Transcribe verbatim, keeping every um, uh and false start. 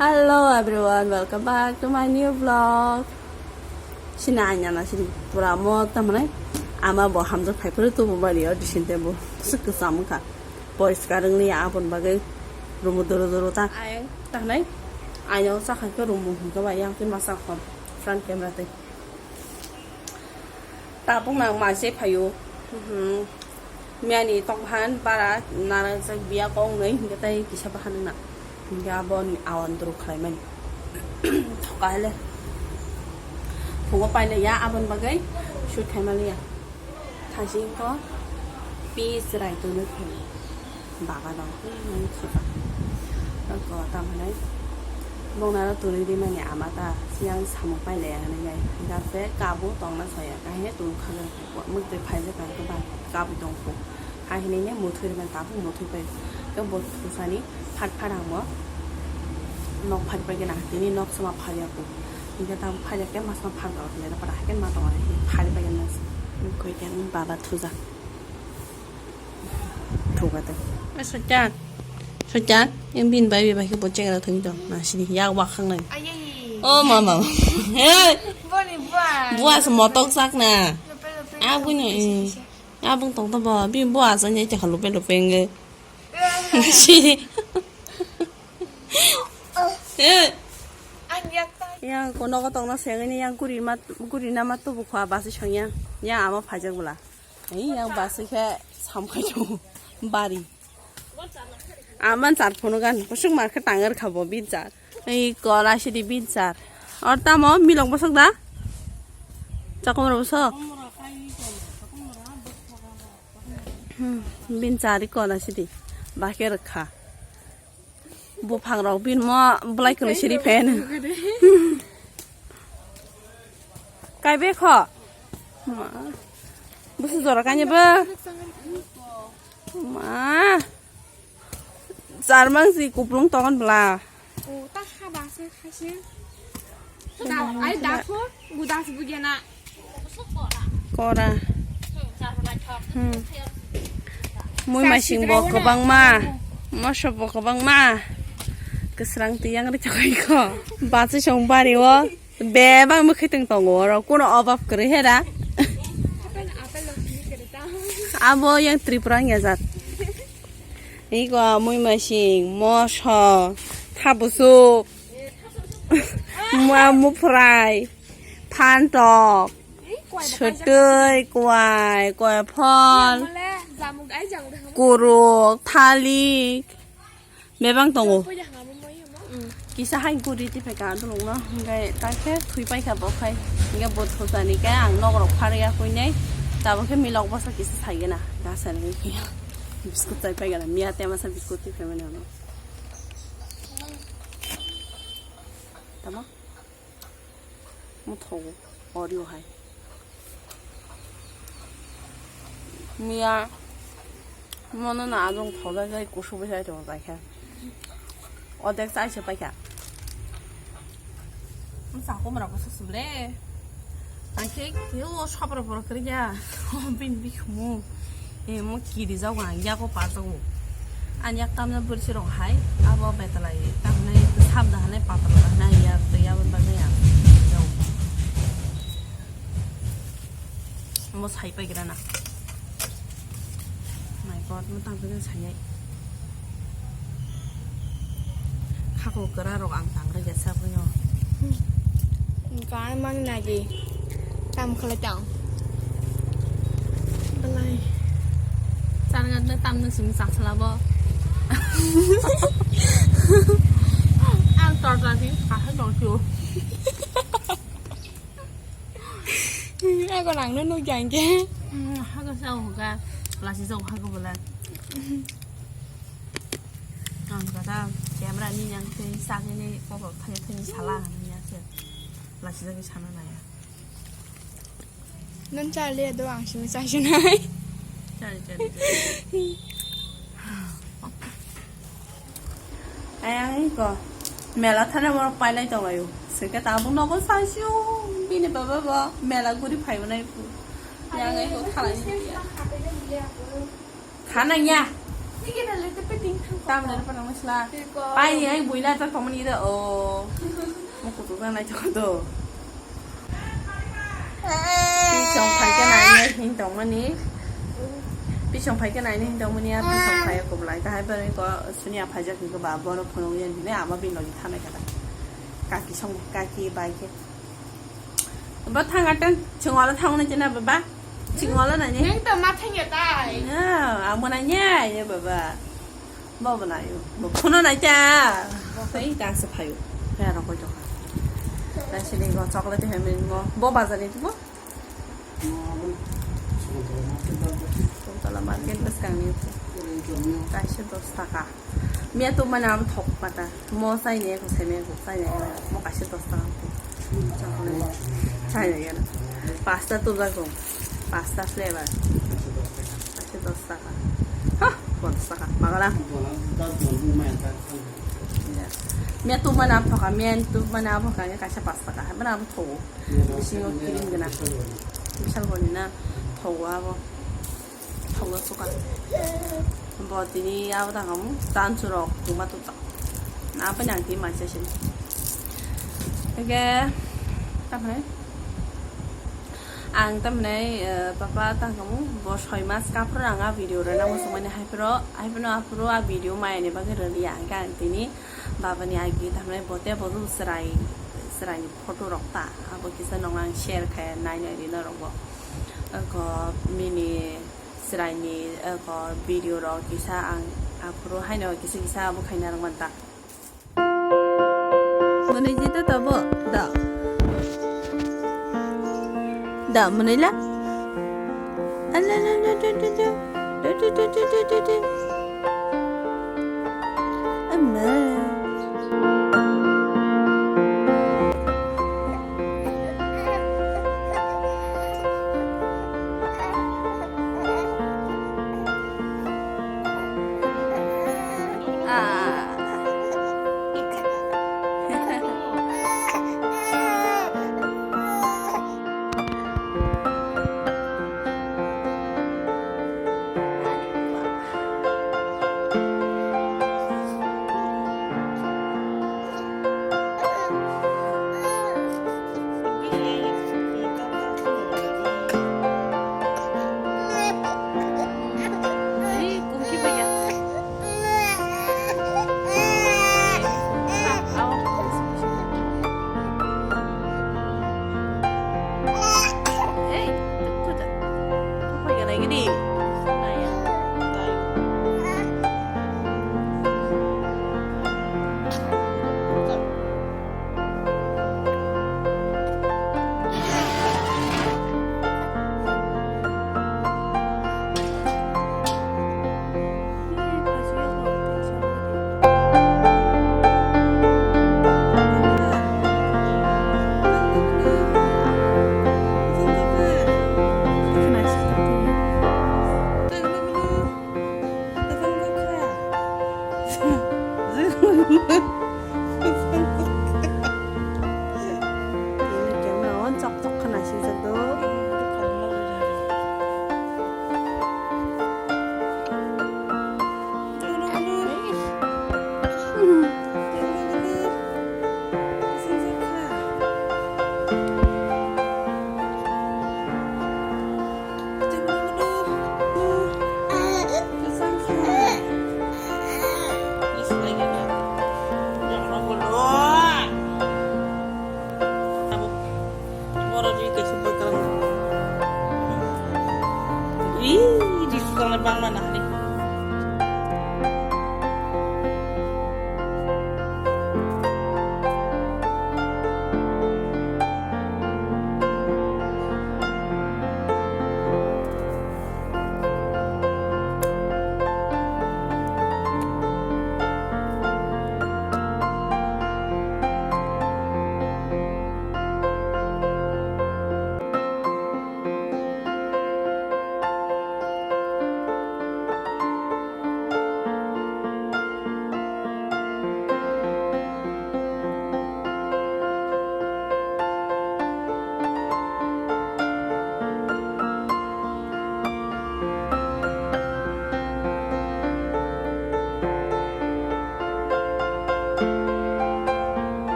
Hello everyone, welcome back to my new vlog. Sini anya na sini pura mo tamane ama bo hamjak phai phuru tubu bari o disinte bo sik kesam kha. Poriskar wngli abon bagwi rumu doro doro ta. Ayang tanai anya o sakha khe rumu hwnkhe ba yang tin masa khon front camera tei. Tabuk nang maise phaio. Mhm. Miyani tokphan bara narajak biya kong nai hingke tai kisa bahan na. Hingke abo ni awan duru khlai mani. Thoka hele. Phungo paile ya abon bagai shoot khai mani ya. Thangsi ko pi chwrai tunu phai. Baba no, hmm, suka. Ko tamane. Bongna ro tuni di mani ama ta, yang samung pai le ani ngai. Gafe kabu tongna saya, kahine tunu khaga. Muk te phai je kai ko ba, kabu tong ko. Kahine ne muthur man kabu muthur pai. Ko bot kusani phat phat amo. Nok phat pai gena, tini nok sama phat ya ko. Hingke tam phat ya ke mas ma phat ga, ya para ke ma tong ani phat pai gena. Koi ke baba thuja. Thuga tei. Soitan. Soitan, yang bin bai bai ke bocek ra thung tong. Na sini yak wak khang nai. Ayai. Oh mama. Hey. Boni buai. Buas motok sak na. Lope, lope, Abun lope, ni. Lope, lope. Abung tong to ba. Bin buas ni te khalu pe lo penge. Eh. Sini. Eh. Ang yak ta. Yang kono ko tong na seng ni yang kuri mat kuri na mat to bukha basi song yang. Yang ama phajak bula. Ei, yang basi khe samkhai tongo bari. Aman char phunu gan, bosok mar khe tanger kha bo bin char. Ei, kola sidi bin char. Or tamo milok bosok da? Chakomro bosok? Hmm, bin char i kola sidi. Bakhe rwkha. Buphang rok bin mo belai kwlwi siri phen. Kai be kho. Ma. Busu jora kanya ba. Ma. Charmang si kuplung tongon bla. O ta ha ba se khaise. Da, ai da kho, gudas bugena. Kora. Hmm. Mui masing bo kwbangma. Moso bo kwbangma. Kwsrang tiyang ri chakai ko. Bachi song bari o. Bebak mwkhwtwng tongo oro. Kuno obab kwrwi hera. Abo yang Tripura wngya jat. Iko mui masing, moso, thabusuk, ma muprai, phantok, sotoi, kwai, kwai phol, kuruk, thalik, bebang tongo. Kisa hai guri tipai ka dulung no, hingke tai khe thwi pai kha bo khai, hingke bo thujani khe ang nok rok phar ya koi nai, tabok khe milok bwsa kisa sai gana, gasa ni khe biskut chai pai gana, miya te masa biskut tipai mani ano. Tamo? Mothogo, audio hai. Miya, mono na adung thoda jai kusu bwsai tongo jai khe. Odek chai se paikha. Msa kumra kusu suble. Angke khe o sabra bora kri ya. Bin bikhumu. E mo kiri jago ang yago pajago. Ang yak tamna bursi rok hai abo betalai tamna samda hanai patla hanai ya tei abo bagwi ang jago. Mo sai pai gira na. My God, mo tang tang sai. Khaklo kwra rok ang tang rwkya sa phano. Gana man nagi. Tam khala tang. Belai. Char gatna tam na simi chak sala bo. Ang tor tor simi kha kha tong sio. Ako nang no nukya hingke. Hago sa hoga. Lasi sa hago bola. Ang kata camera ni yang tei sakni ni pokok thani thani sala ni yang se. Lasi jagi sana na ya. Nang chale do ang simi sa sinai. Chale chale. Ayang iko mela thana borok pailai tonglaio. Seke tabuk nogo saisio bini baba bo mela guri phaibo nai pu. Yang iko khalai. Khana ya. Tamni rwphano wngwi sla. Pai ni ai buila ta tongmani ida o. Mo kutuk ta nai to do. Pisong phai khe nainai hin tongmani. Pisong phai khe nainai hin tongmani a pisong phai ko belai ta hai bai ko suni a phaijak ni ko ba boro phunuk yen hine ama bin logi thanai kata. Kaki song kaki bai khe. Bo thang ateng chingwala thang nai chena baba. Chingwala nai ne. Neng to ma thang ya tai. Na, amo nai ne, ye baba. Bo bo nai. Bo phono nai ta. Bo kai ta se phayo. Ya ro koi to. Ta sini go chocolate he min mo. Bo bazar ni bo. Tola market bwskang ni. Kaisa dos taka. Miya tubmani abo thok pata. Mo chai ne ko sai me ko chai ne. Mo kaisa dos taka. Chai ne. Pasta tubjak ko. Pasta flavor. Kaisa dos taka. Ha, bonus taka. Magala. Miya tubmani abo thoka. Miya tubmani abo thoka. Bana abo thogo. Bisingo cream gwnang. Bishal boni na thogo abo. Thogo suka. Bo tini abo tangam tansu rok tuma tuta. Na apa nang ti mai session. Oke. Tamai. Ang tamai, eh, papa tangam bo soi mas kapro ang a video rena mo sumai hai pro. Hai pro apro a video mai ne bagwi reli ang ka ang tini. Babani agi tamni bote bodu chwrai, chwraini photo rok ta, abo kisa nong ang share khe nai nai rina rokbo. Oko mini chwraini oko video rok kisa ang aphuru haino kisa kisa abo khaina rwngmanta. Mwnwi jito tobo da. Da mwnwi la. Ala la la la la la.